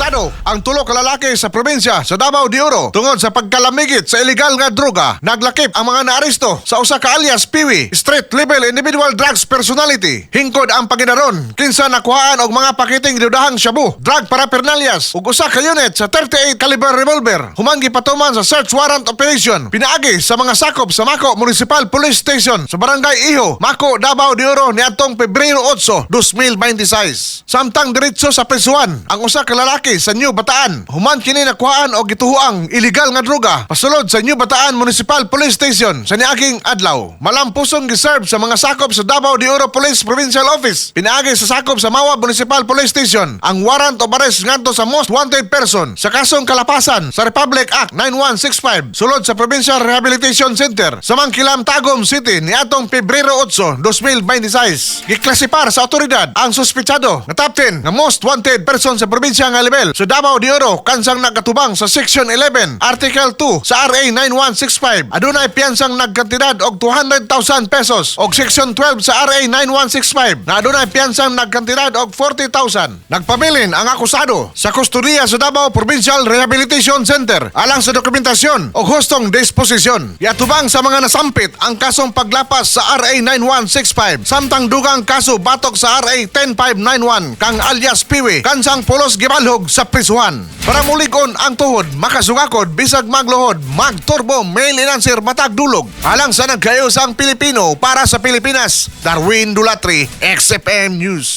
Arestado ang tulo ka lalaki sa probinsya sa Davao de Oro tungod sa pagkalamigit sa illegal nga droga. Naglakip ang mga naaresto sa usa ka alias Piwi, street level individual drugs personality. Hingkod ang paginaron kinsa nakuhaan og mga pakiting dudahang shabu, drug paraphernalias ug usa ka unit sa 38 caliber revolver. Human gipatuman sa search warrant operation pinaagi sa mga sakop sa Maco Municipal Police Station sa Barangay Iho, Maco, Davao de Oro niadtong Pebrero 8, 2026. Samtang diretso sa prisuan ang usa ka lalaki sa New Bataan. Human kini nakuhaan og gituhuang illegal nga droga pasulod sa New Bataan Municipal Police Station sa niaging adlaw. Malampuson giserve sa mga sakop sa Davao de Oro Police Provincial Office pinaagi sa sakop sa Mawab Municipal Police Station ang warrant of arrest ngadto sa most wanted person sa kasong kalapasan sa Republic Act 9165 sulod sa Provincial Rehabilitation Center sa Mangkilam, Tagum City niadtong Pebrero 8, 2026. Giklasipar sa otoridad ang suspitsado nga top 10 nga most wanted person sa probinsya nga level sa Davao de Oro kansang nagatubang sa Section 11, Article 2 sa RA 9165. Adunay piyansang nagkantidad og 200,000 pesos og Section 12 sa RA 9165 na adunay piyansang nagkantidad og 40,000. Nagpabilin ang akusado sa kustodiya sa Davao Provincial Rehabilitation Center alang sa dokumentasyon og hustong disposisyon. Giatubang sa mga nasampit ang kasong paglapas sa RA 9165 samtang dugang kaso batok sa RA 10591 kang alias Piwi kansang pulos gibalhog sa prisuhan. Para mulig-on ang tuhod, makasungakod bisag magluhod, magturbo male enhancer matag dulog. Alang sa nagkayosang Pilipino para sa Pilipinas, Darwin Dulatri, XFM News.